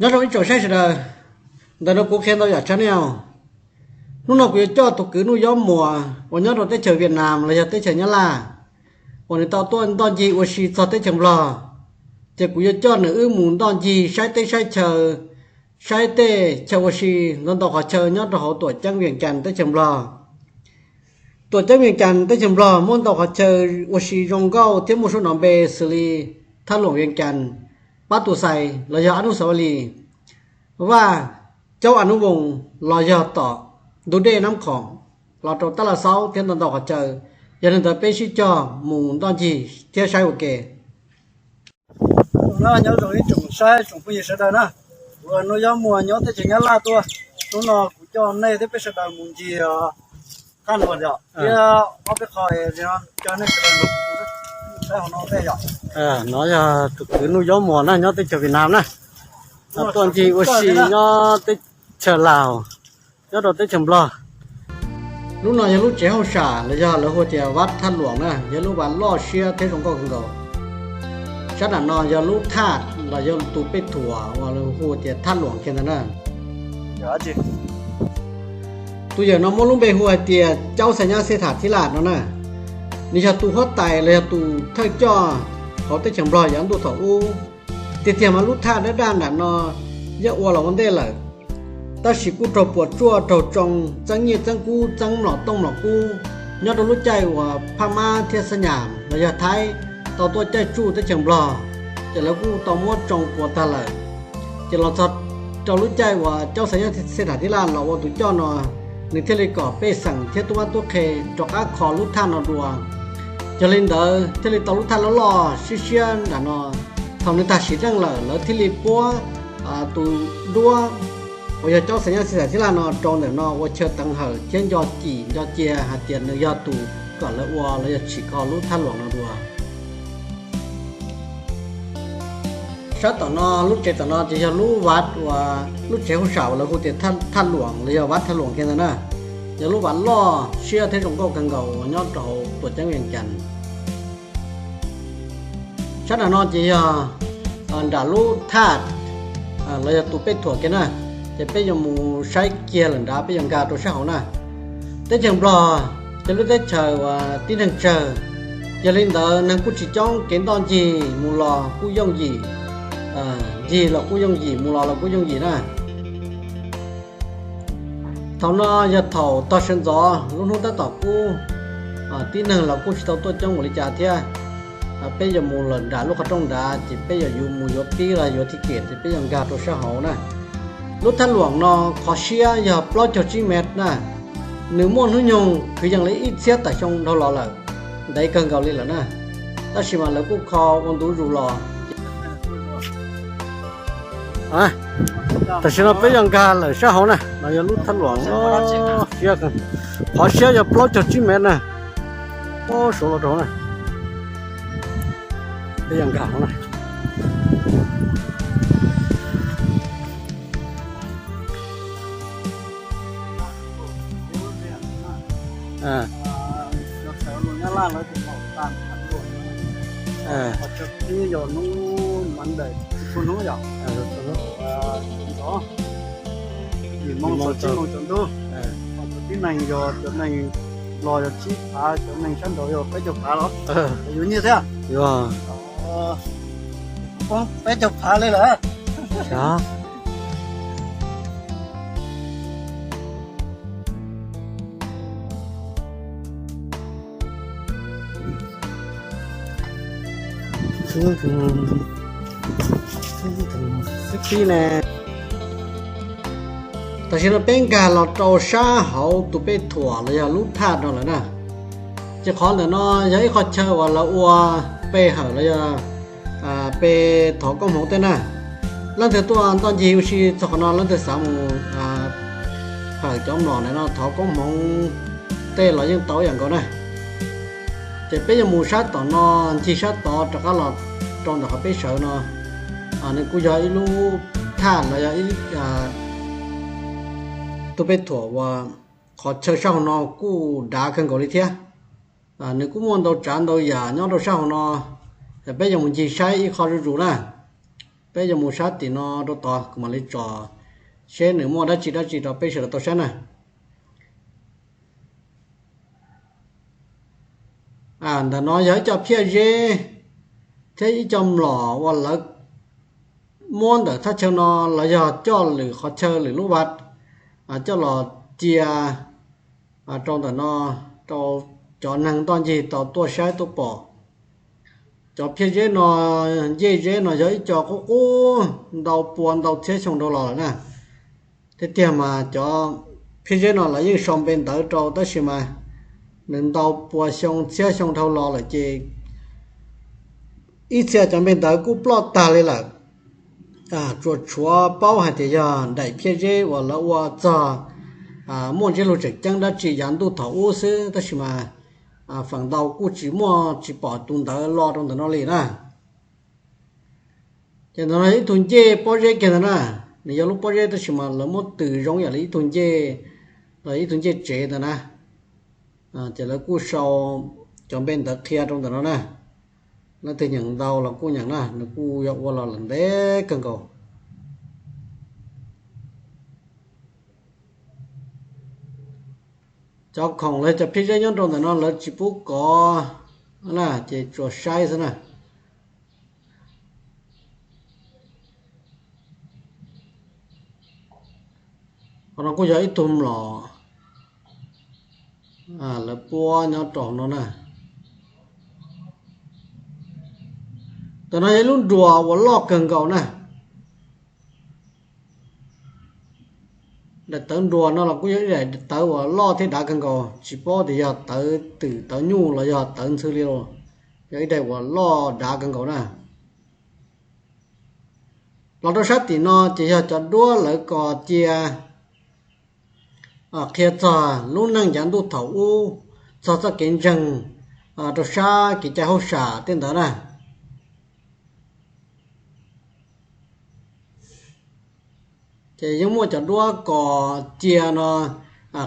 Nyob zoo ib tsoom saib sawv daws, ntawm no kuv qhia ntau yam tshaj nej. Hnub no kuv yuav coj tus kwv Nuj Yob Muas uas nyob rau teb chaws Vietnam los yog teb chaws Nyab Laj, uas nws tau tuaj ntoj ncig ua si txog teb chaws Nplog. Ces kuv yuav coj nws wb mus ntoj ncig saib teb saib chaw, saib tej chaw ua si ntau ntau qhov chaw nyob rau hauv tuam ceeb Vias Cas teb chaws Nplog. Tuam ceeb Vias Cas teb chaws Nplog muaj ntau qhov chaw ua si zoo nkauj thiab muaj suab nov npe xws li Thaj Luam Vias Cas, Pab Tus Xais los yog Ab Nub Xav Vas Lis, Vaj Caub Ab Nub Voos los yog tom ntug dej Nab Khoom los rau Tab Laj Xaub thiab ntau ntau qhov chaw. Yog li ntawd peb sib cog mus ntoj ncig thiab saib ua ke. Nyob zoo ib tsoom saib tsoom phooj ywg sawv daws na, kuv Nuj Yob Muas nyob teb chaws Nyab Laj tuaj. Hnub no kuv coj nej thiab peb sawv daws mus ncig Thaj Luam yom, thiab ob peb qho coj nej sawv daws mus saib hauv no tej yom. No yog tus kwv Nuj Yob Muas na, nyob teb chaws Vietnam na, tuaj ncig ua si nyob teb chaws Laus, nyob rau teb chaws Nplog. Lub no yog lub tsev hauj sam los yog lawv hu tias Vaj Thaj Luam na, yog lub vaj loj siab thiab zoo nkauj kawg nkaus. Sab nram no yog lub thaj los yog tus pej thuam uas lawv hu tias Thaj Luam kiag ntag na. Tus yawm no muaj lub npe hu hais tias Caub Xais Nyab Xes Tham Thib Laj no na. Nws yog tus huab tais los yog tus thawj coj hauv teb chaws Nplog yav ntuj thaum ub. Tiag tiag mas lub thaj dab daj nram no yeej ua los ua ntej lawm, tab sis kuj raug puas tsuaj raug tsoo, txeeb nyiaj txeeb kub, txeeb mlom tooj mlom kub nyob rau lub caij uas Phaj Mab thiab Xab Nyas los yog Thaib tau tuaj caij tsuj teb chaws Nplog, ces lawv kuj tau muab tsoo puas tag lawm. Ces los txog rau lub caij uas Caub Xais Nyab Xes Tham Thib Laj los ua tus coj no, nws thiaj li kom pej xeem thiab tub mab tub qhe rov qab kho lub thaj no dua. Yog li ntawd thiaj li tau lub thaj loj loj siab siab nram no. Thaum nws tag sim neej lawm, lawv thiaj li puab tus duab uas yog Caub Xais Nyab Xes Tham Thib Laj no rau ntawm no ua chaw teev hawm thiab nco cim nco cia hais tias nws yog tus kom lawv ua los yog tsim kho lub Thaj Luam no dua. Sab tom no, lub tsev tom no ces yog lub vaj uas lub tsev hauj sam uas lawv hu tias Thaj Luam los yog Vaj Thaj Luam kiag ntag na. Yog lub vaj loj siab thiab zoo nkauj kawg nkaus uas nyob rau hauv tuam ceeb Vias Cas. Sab nram no ces yog nram lub thaj los yog tus pej thuam kiag na, ces peb yuav mus saib kiag lawm nrad peb yuav nkag rau sab hauv na. Teb chaws Nplog ces lub teb chaws uas tib neeg tsawg, yog li ntawd neeg kuj tsis coob, kev ntoj ncig mus los kuj yooj yim, ncig los kuj yooj yim, mus los los kuj yooj yim na. Thaum no yog thaum tog sawv ntxov lub hnub tab tom kub, tib neeg los kuj tsis tau tuaj coob ua li cas thiab. Peb yuav mus lawm nram lub qhov rooj nrad ces peb yuav mus yuav pib los yuav thij kem ces peb yuav nkag rau sab hauv na. Lub Thaj Luam no qhov siab yog plaub caug tsib mev na. Nws muaj hnub nyoog kwv yees li ib txhiab tawm xyoo dhau los lawm, ntev kawg nkaus li lawm na. Tab sis mas lawv kuj kho ua ntu zus los. Tam sim no peb yuav nkag lawm sab hauv na, no yog lub Thaj Luam siab, qhov siab yog plaub caug tsib mev na. Suav los rau na, peb yuav nkag hauv na. Yog hnub Monday, hnub yim moo txog tsib moo tsaus ntuj. Tib neeg yog cov neeg los yog tsib phav, cov neeg sab nraud yog peb caug phav los? Yuav nyiaj thiab. Peb caug phav li lawm. Tam sim no peb nkag los rau sab hauv tus pej thuam los yog lub thaj no lawm na. Ces qhov ntawm no yog ib qho chaw uas lawv ua pe hawm los yog pe thov koob hmoov tej na. Leej twg tuaj ntoj ncig ua si txog qhov no leej twg xav mus hawm cov mlom ntawm no thov koob hmoov tej los yeej tau ib yam nkaus na. Ces peb yuav mus sab tom no, ncig sab tod rov qab los rau ntawm qhov peb sawv no. Nws kuj yog ib lub thaj los yog ib tus pej thuam uas qhov chaw sab hauv no kuj dav kawg nkaus li thiab. Nws kuj muaj ntau tsav ntau yam nyob rau sab hauv no, peb yuav mus ncig saib ib qho zuj zus na. Peb yuav mus sab tim no rau tod, kuv mam li tso seb nws muaj dab tsi dab tsi rau peb sawv daws tau saib na. Ntawm no yog ib co phiaj zeb thiab ib co mlom uas lawv muab ntawm thaj chaw no los yog coj lwm qhov chaw lwm lub vaj coj los cia rau ntawm no rau cov neeg ntoj ncig tau tuaj saib tuaj pom. Cov phiaj zeb no, ncej zeb no yog ib co qub qub ntau pua ntau txhiab xyoo dhau los lawm na. Tiag tiag mas cov phiaj zeb no lawv yeej sau npe ntawv rau tab sis mas nws ntau pua xyoo txhiab xyoo dhau los lawm ces ib txhia cov npe ntawv kuj ploj tag li lawm. Tsuas tshuav paub hais tias yog daim phiaj zeb uas lawv ua txog muaj ntsiab lus tseem ceeb dab tsi yav ntuj thaum ub xwb tab sis mas feem ntau kuj tsis muaj tsis pom tus ntawv lo rau ntawm no li na. Ces ntawm no ib tug ncej pob zeb kiag ntawd na, nws yog lub pob zeb tab sis mas lawv muab tws zoo yam li ib tug ncej, ib tug ncej tsev ntawd na. Ces lawv kuj sau cov npe ntawv qhia rau ntawm no na. Leej twg nyeem ntau los kuj nyeem na, nws kuj yog ua los lawm ntev kawg nkaus. Cov khoom los cov phiaj zeb nyob rau ntawm no lawv tsis pub kov na, ces tsuas saib xwb na. Qhov no kuj yog ib tug mlom lawv puab nyob rau no na. Ntawm no yog ib lub nruas uas loj kawg nkaus na. Daim tawv nruas no los kuj yog ib daim tawv uas loj thiab dav kawg nkaus, tsis paub tias yog tawv twm tawv nyuj los yog tawv ntxhw li los, yog ib daim uas loj dav kawg nkaus na. Los rau sab tim no ces yog cov duab lawv kos cia qhia txog lub neej yav ntuj thaum ub, txog txoj kev ntseeg rau sab kev cai hauj sam tej ntawd na. Ces yeej muaj cov duab kos cia no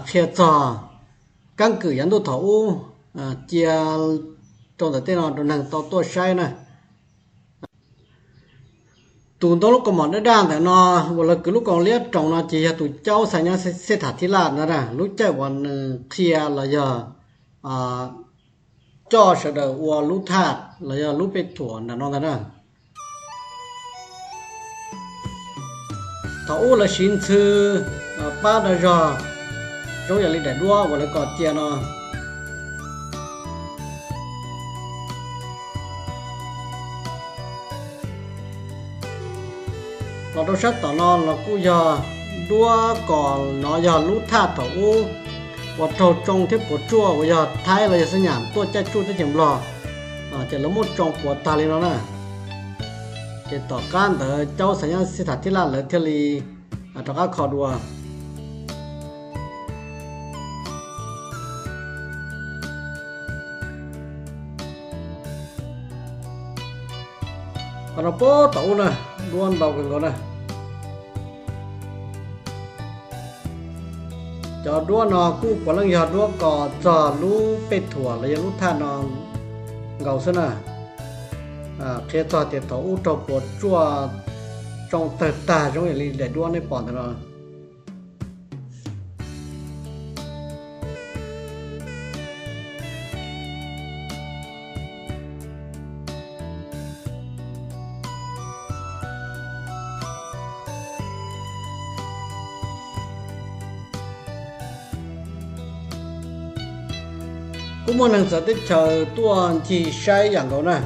qhia txog keeb kwm yav ntuj thaum ub, cia rau ntawm tej no rau neeg tau tuaj saib na. Tus ntawm lub kaus mom daj daj ntawm no uas lawv kwv lub kaus liab roos no ces yog tus caub xa nyab xej tham thib laj ntawd na, lub caij uas nws qhia los yog coj sawv daws ua lub thaj los yog lub pej thuam ntawm no ntag na. Thaum ub lawv siv ntxhw pab dag zog zoo yam li daim duab uas lawv kos cia no. Los rau sab tom no los kuj yog duab kos no yog lub thaj thaum ub uas raug tsoo thiab puas tsuaj uas yog Thaib los yog xab nyam tuaj caij tsuj teb chaws Nplog, ces lawv muab tsoo puas tag li no na. Ces tom qab ntawd caub xa nyab xej tham thib laj lawv thiaj li rov qab kho dua. Qhov no puag tom ub na, duab ntau kawg nkaus na. Cov duab no kuj puav leej yog duab kos txog lub pej thuam los yog lub thaj no nkaus xwb na. Qhia txog tias thaum ub raug puas tsuaj tsoo tawg tag zoo yam li daim duab nej pom ntawm no. Kuj muaj neeg txawv teb chaws tuaj ncig saib yam nkaus na.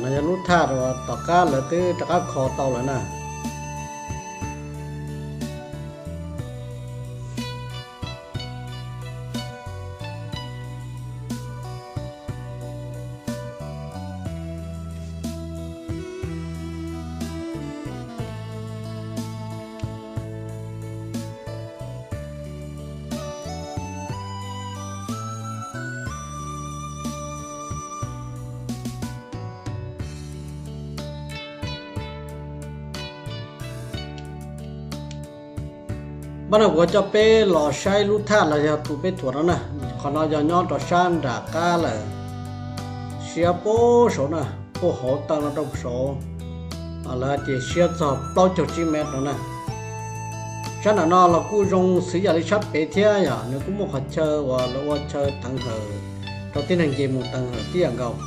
No yog lub thaj uas tom qab lawv twb rov qab kho tau lawm na. Npaj no kuv coj peb los saib lub thaj los yog tus peb thuam no na. Qhov no yog nyob rau sab nram qab lawm, siab puag saud na, puag hauv taw no rau saud, lawv hais tias siab txog plaub caug tsib mev no na. Sab nram no los kuj zoo xws yam li sab pem thiab, yog nws kuj muaj qhov chaw uas lawv ua chaw teev hawm rau tib neeg nce mus teev hawm tib yam nkaus.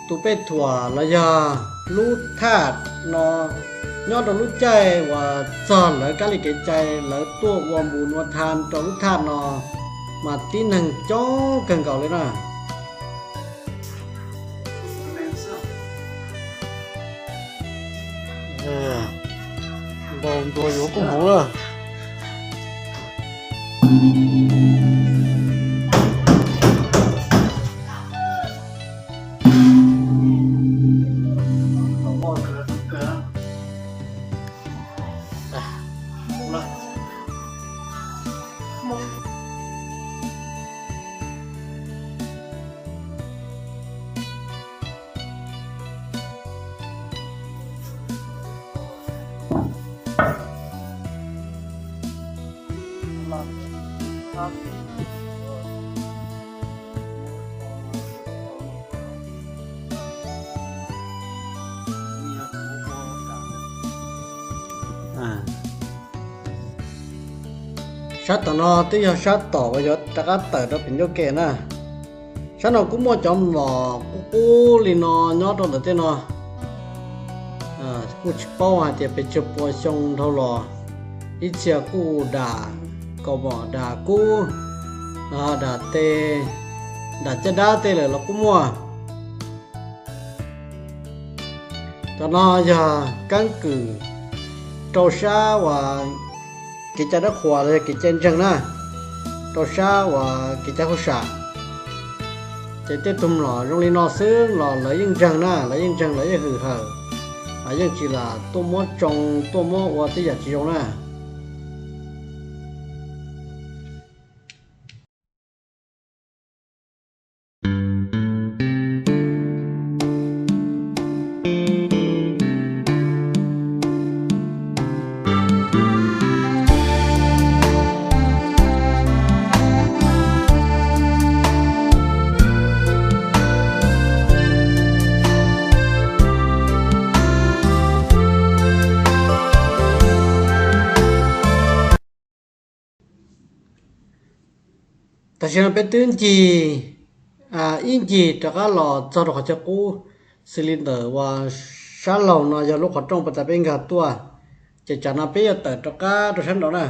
Tus pej thuam los yog lub thaj no nyob rau lub caij uas txog lawv kab li kev cai lawv tuaj ua npu nua tha rau lub thaj no mas tib neeg coob kawg nkaus li na. Ntaus ntuas yuav kub hmoov na. Sab tom no twb yog sab tom uas yuav rov qab tawm rau pem ncauj ke na. Sab no kuj muaj cov mlom qub qub li no nyob rau ntawm tej no. Kuj tsis paub hais tias pes tsawg pua xyoo dhau los, ib txhia kuj dam kaus mom dam kub, dam tes, dam caj dab tej lawm los kuj muaj. Cov no yog keeb kwm rau sab uas kev cai dab qhuas los yog kev cai ntseeg na, rau sab uas kev cai hauj sam. Ces tej tug mlom zoo li no xwb los lawv yeej ntseeg na, lawv yeej ntseeg, lawv yeej hwm hawm, yeej tsis lam tuaj muab tsoo, tuaj muab ua tej yam tsis zoo na. Tam sim no peb twb ncig ib ncig rov qab los txog rau qhov chaw qub, xws li ntawm uas sab laug no yog lub qhov rooj pas tas peb nkag tuaj, ces tsam no peb yuav tawm rov qab rau sab nraud na.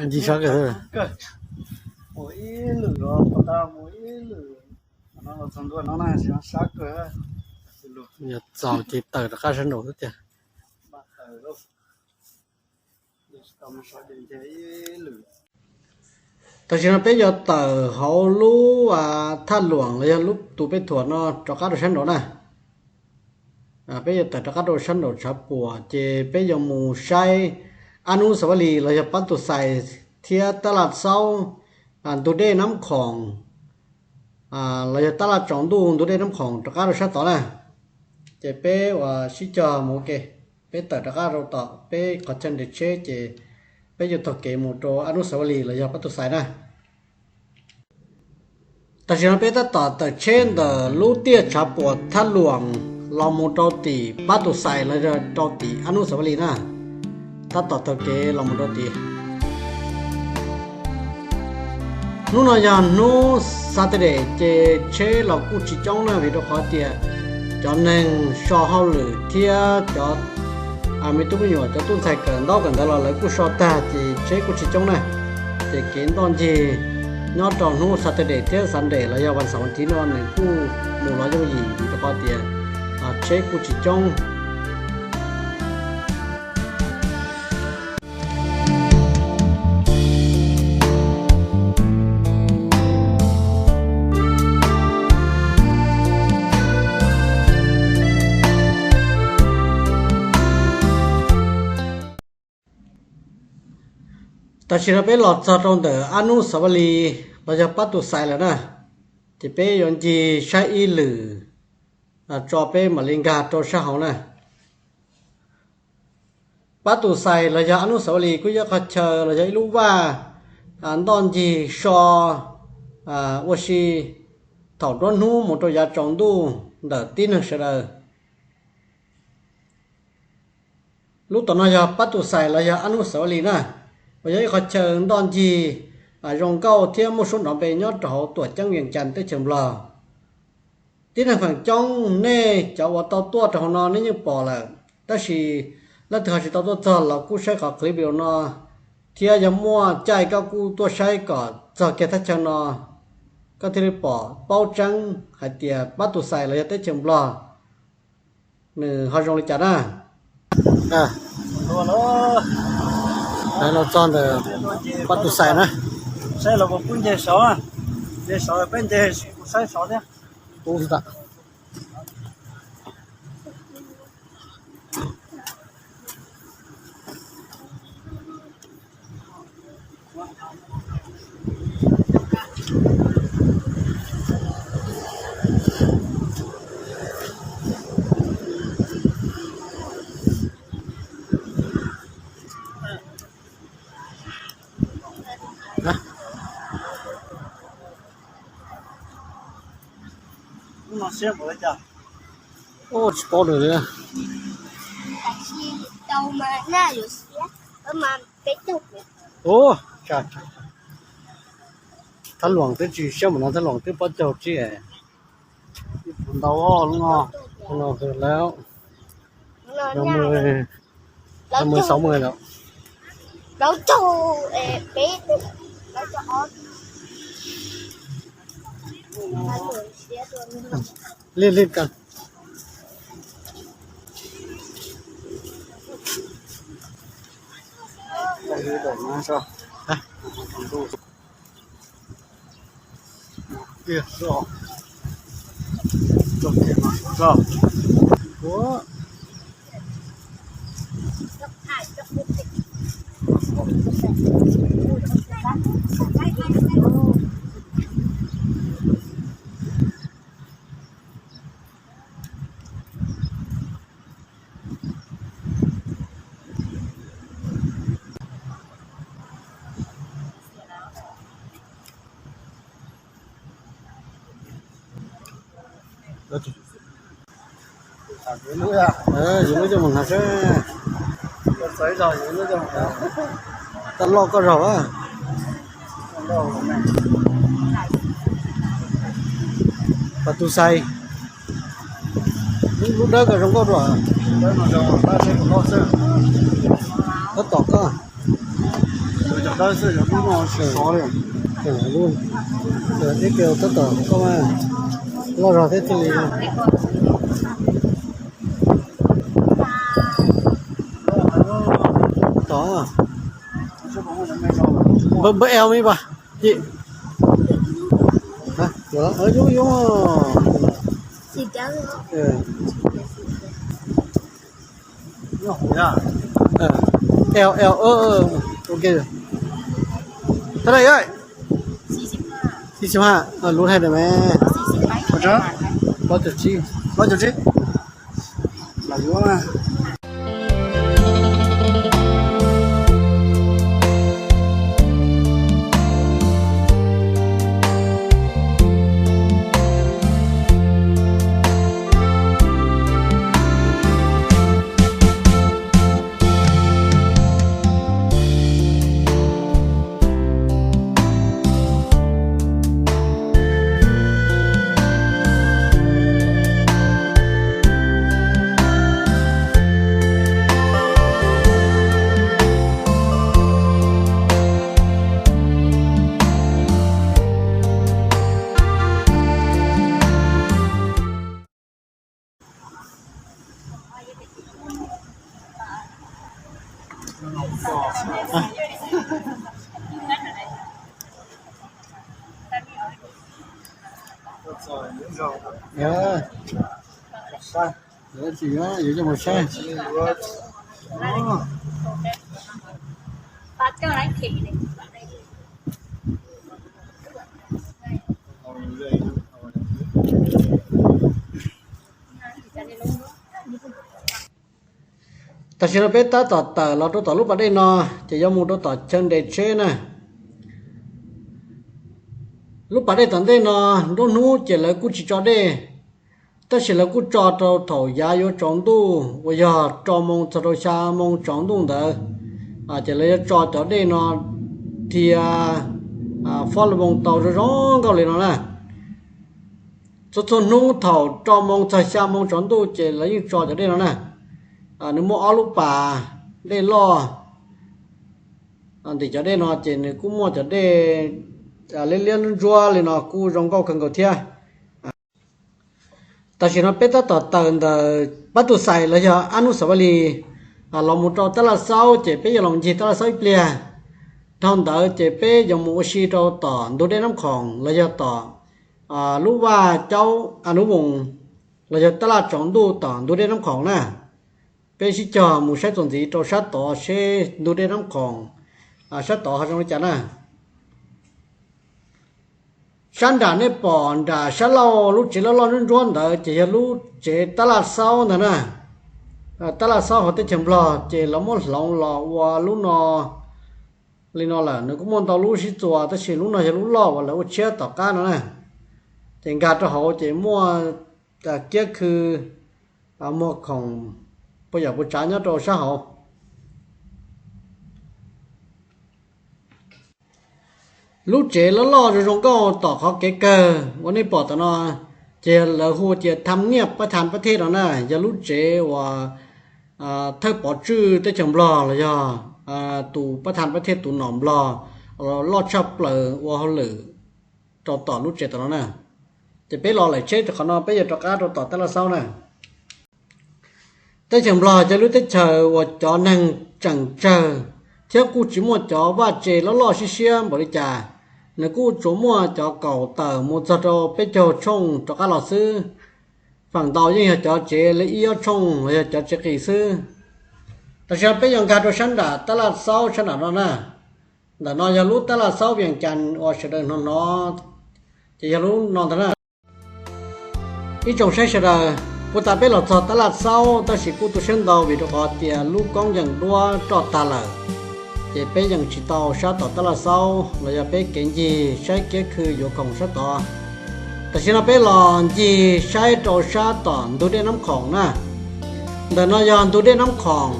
Ncig sab kawg, mus ib lwm los pas tas mus ib lwm, no los txog ntua no na, sab kawg. Yog txaus ces tawm rov qab sab nraud xwb tiag. Tam sim no peb yuav tawm hauv lub thaj luam los yog lub tus peb thuam no rov qab rau sab nraud na. Peb yuav tawm rov qab rau sab nraud tshav puam ces peb yuav mus saib Ab Nub Xas Vaj Lis los yog Pab Tus Xais thiab tab laj xaub ntug dej Nab Khoom los yog tab laj tsaus ntuj ntug dej Nab Khoom rov qab rau sab tod na. Ces peb ua sib cog mus ua ke, peb tawm rov qab rau tom peb qhov chaw nres tsheb ces peb yuav taug kev mus rau Ab Nub Xas Vaj Lis los yog Pab Tus Xais na. Tam sim no peb tab tom tawm tsheb ntawm lub tiaj tshav puam Thaj Luam los mus rau tim Pab Tus Xais los yog rau tim Ab Nub Xas Vaj Lis na. Tab tom taug kev los mus rau tid. Hnub no yog hnub Saturday ces tsheb los kuj tsis coob na, vim rau qhov tias cov neeg so hauj lwm thiab cov me tub me nyuam, cov tub ntxhais kawm ntaub kawm ntawv los lawv kuj so tag ces tsheb kuj tsis coob na. Ces kev ntoj ncig nyob rau hnub Saturday thiab Sunday los yog vas xaum vas thiv no nws kuj mus los yooj yim vim rau qhov tias tsheb kuj tsis coob. Tam sim no peb los txog rau ntawm Ab Nub Xas Vaj Lis los yog Pab Tus Xais lawm na, ces peb yuav ncig saib ib lwm tso peb mam li nkag rau sab hauv na. Pab Tus Xais los yog Ab Nub Xauv Lis kuj yog ib qhov chaw los yog ib lub vaj ntoj ncig so ua si thaum nruab hnub mus rau yav tsaus ntuj ntawm tib neeg sawv daws. Lub tom no yog Pab Tus Xais los yog Ab Nub Xauv Lis na, uas yog ib qhov chaw ntoj ncig zoo nkauj thiab muaj suab nrov npe nyob rau hauv tuam ceeb Vias Cas teb chaws Nplog. Tib neeg feem coob nej cov uas tau tuaj rau hauv no nej yeej pom lawm, tab sis leej twg ho tsis tau tuaj txog los kuj saib qhov clip video no, thiab yog muaj caij koj kuj tuaj saib kom txog kiag thaj chaw no, koj thiaj li pom paub tseeb hais tias Pab Tus Xais los yog teb chaws Nplog nws ho zoo li cas na. Los txog ntawm Pab Tus Xais na. Saib los puas kub nce sov, nce sov peb nce saib sov thiab. Ub, tsis paub lawm li. Ub, Thab Luam twb tsis siab mus no, Thab Luam twb pab caug tsib. Ntau lub no, lub no lawm, lawv mus sáu mươi lawm. Liaj liaj kawg. Yuav muab coj mus hnav seb. Tau loj koj zog a. Pab Tus Xais, lub dawb ko zoo nkauj dua. Tab tom koj. Ib ke tab tom koj mas loj zog thiab thiaj li. Tom npawb eo mi pas. Yob yob. Eo eo. Ok. Tab laj, xib xib ha lub thaij ntawd me. Pab caug tsib, pab caug tsib. Yuav tsis yuav, yuav coj mus saib. Tam sim no peb tab tom tawm los rau tom lub pas dej no, ces yuav mus rau tom chaw nres tsheb na. Lub pas dej tom ntej no, nruab hnub ces lawv kuj tsis tso dej, tab sis lawv kuj tso rau thaum yav yuav tsaus ntuj uas yog rau moos txog rau xya moos tsaus ntuj ntawd, ces lawv yuav tso cov dej no dhia Fob Los Voos tau zoo zoo nkauj li no na. Txhua txhua hnub thaum rau moos txog xya moos tsaus ntuj ces lawv yeej tso cov dej no na. Nws muaj ob lub pas dej loj ntim cov dej no, ces nws kuj muaj cov dej liab liab ntsuab li no kuj zoo nkauj kawg nkaus thiab. Tam sim no peb tab tom tawm ntawm Pab Tus Xais los yog Ab Nub Xav Vaj Lis los mus rau Tab Laj Xaub, ces peb yuav los ncig Tab Laj Xaub ib pliag. Dhau ntawd ces peb yuav mus ua si rau tom ntug dej Nab Khoom los yog tom lub vaj Caub Ab Nub Voos los yog Tab Laj Tsaus Ntuj tom ntug dej Nab Khoom na. Peb sib cog mus saib txuas ntxiv rau sab tod seb ntug dej Nab Khoom sab tod ho zoo li cas na. Sab nram nej pom nram sab laug lub tsev loj loj ntsuab ntsuab ntawd ces yog lub tsev Tab Laj Xaub ntag na. Tab Laj Xaub hauv teb chaws Nplog ces lawv muab hloov los ua lub no li no lawm. Nws kuj muaj ntau lub sib txuas tab sis lub no yog lub loj uas lawv ua tshiab tom qab no na. Ces nkag rau hauv ces muaj kiab khw muag khoom puas yam puas tsav nyob rau sab hauv. Lub tsev loj loj zoo zoo nkauj tom qhov kev kawg uas nej pom tom no ces lawv hu tias Tham Niaj Pab Tham Pab Thej no na, yog lub tsev uas thawj pov tswj teb chaws Nplog los yog tus Pab Tham Pab Thej tus nom Nplog loj tshaj plaws ua hauj lwm rau tom lub tsev tom no na. Ces peb los lawm tsheb rau qhov no peb yuav rov qab rau tom Tab Laj Xaub na. Teb chaws Nplog yog lub teb chaws uas cov neeg tseem tsawg thiab kuj tsis muaj cov vaj tse loj loj siab siab npaum li cas. Nws kuj tsuas muaj cov kaum tawm mus txog rau peb caug tshooj rov qab los xwb. Feem ntau yeej yog cov tsev li ib ob tshooj los yog cov tsev qis xwb. Tam sim no peb yuav nkag rau sab nram Tab Laj Xaub sab nram no na. Ntawm no yog lub Tab Laj Xaub Vias Cas uas sawv daws hnov hnov, ces yog lub no ntag na. Ib tsoom saib sawv daws, puag ta peb los txog Tab Laj Xaub tab sis kuj tu siab ntau vim rau qhov tias lub koob yeem duab roj tag lawm, ces peb yeem tsis tau sab tom Tab Laj Xaub los yog peb kev ncig saib kiab khw yuav khoom sab tod. Tam sim no peb los ncig saib rau sab tom ntug dej Nab Khoom na. Ntawm no yog ntug dej Nab Khoom,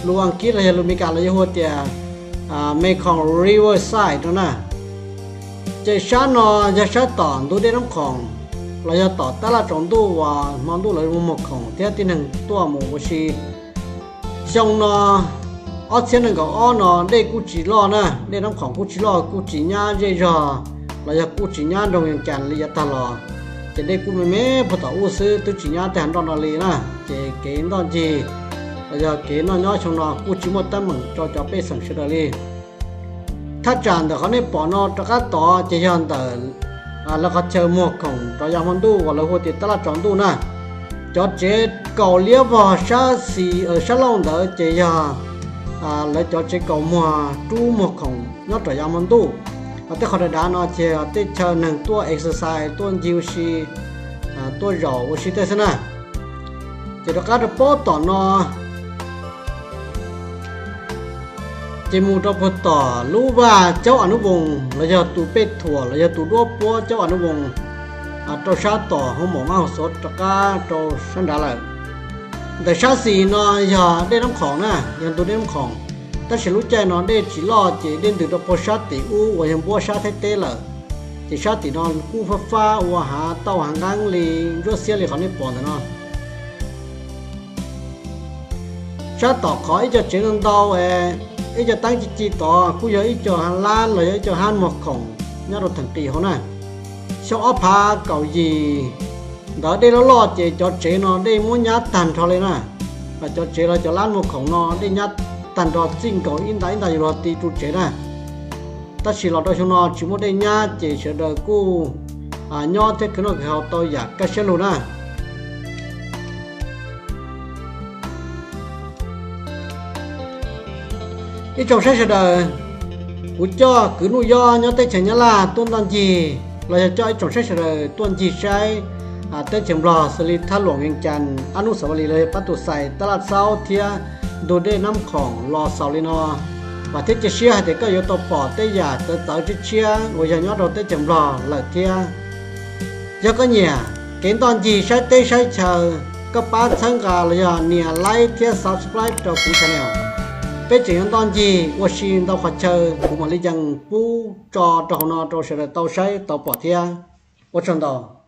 lus Askiv los yog lus Meskas los yuav hu tias Mekong River Side no na. Ces sab no yog sab tom ntug dej Nab Khoom los yog tom Tab Laj Tsaus Ntuj uas hmo ntuj lawv muag khoom thiab tib neeg tuaj mus ua si. Xyoo no ob txhiab nees nkaum ob no dej kuj tsis loj na, dej Nab Khoom kuj tsis loj, kuj tsis nyab zej zog los yog kuj tsis nyab nroog Vias Cas li yav tag los. Ces dej kuj me me puag tom ub xwb, twb tsis nyab tej hav nroj no li na. Ces kev ncig los yog kev noj nyob xyoo no kuj tsis muaj teeb meem rau cov pej xeem sawv daws li. Thaj tsam ntawm qhov nej pom no rov qab tod ces yog ntawm lawv qhov chaw muag khoom rov yav hmo ntuj uas lawv hu tias Tab Laj Tsaus Ntuj na. Cov tsev kaum liab vog sab xis sab laug ntawd ces yog lawv cov tsev kaum muag rub muag khoom nyob rau yav hmo ntuj. Ho tej qhov dav dav no ces yog tej chaw neeg tuaj exercise, tuaj ncig ua si, tuaj zaum ua si tej xwb na. Ces rov qab rau pob tom no ces mus rau puag tom lub vaj Caub Ab Nub Voos los yog tus pej thuam los yog tus duab puab Caub Ab Nub Voos rau sab tom hoo maum mab hauv xuav rov qab rau sab nrad lawm. Ntawm sab xis no yog dej Nab Khoom na, yog ntug dej Nab Khoom, tab sis lub caij no dej tsis loj ces dej ntws rau puag sab tim ub uas yog npuab sab Thaib teb lawm. Ces sab tim no kuj fab fab ua hav tauj hav nqeeb li ntsuab xiab li qhov nej pom ntawm no. Sab tom qhov ib co tsev ntau ntau, ib co teeb ci ci tod kuj yog ib co hav lab los yog ib co hab muag khoom nyob rau theem qis hauv na. Xyoo ob phav kaum yim ntawd dej loj loj ces cov tsev no dej muab nyab tag nrho li na. Cov tsev los cov lab muag khoom no dej nyab tag nrho, txij nkaus ib nta ib nta yus los ti ru tsev na. Tab sis los rau xyoo no tsis muaj dej nyab ces sawv daws kuj nyob thiab khwv noj khwv haus tau yam kaj siab lug na. Ib tsoom saib sawv daws, kuv coj kwv Nuj Yob nyob teb chaws Nyab Laj tuaj ncig, los yog coj ib tsoom saib sawv daws tuaj ncig saib teb chaws Nplog xws li Thab Luam, Vias Cas, Ab Nub Xav Vaj Lis los yog Pab Tus Xais, Tab Laj Xaub thiab ntug dej Nab Khoom los xaus li no. Vam thiab cia siab hais tias koj yuav tau pom tej yam txawv txawv tshiab tshiab uas yog nyob rau teb chaws Nplog lawm thiab. Yog koj nyiam kev ntoj ncig saib teb saib chaw, koj pab txhawb nqa los yog nias like thiab subscribe rau kuv channel. Peb tseem yuav ntoj ncig ua si ntau qhov chaw, kuv mam li yees pub tso rau hauv no rau sawv daws tau saib tau pom thiab. Ua tsaug ntau.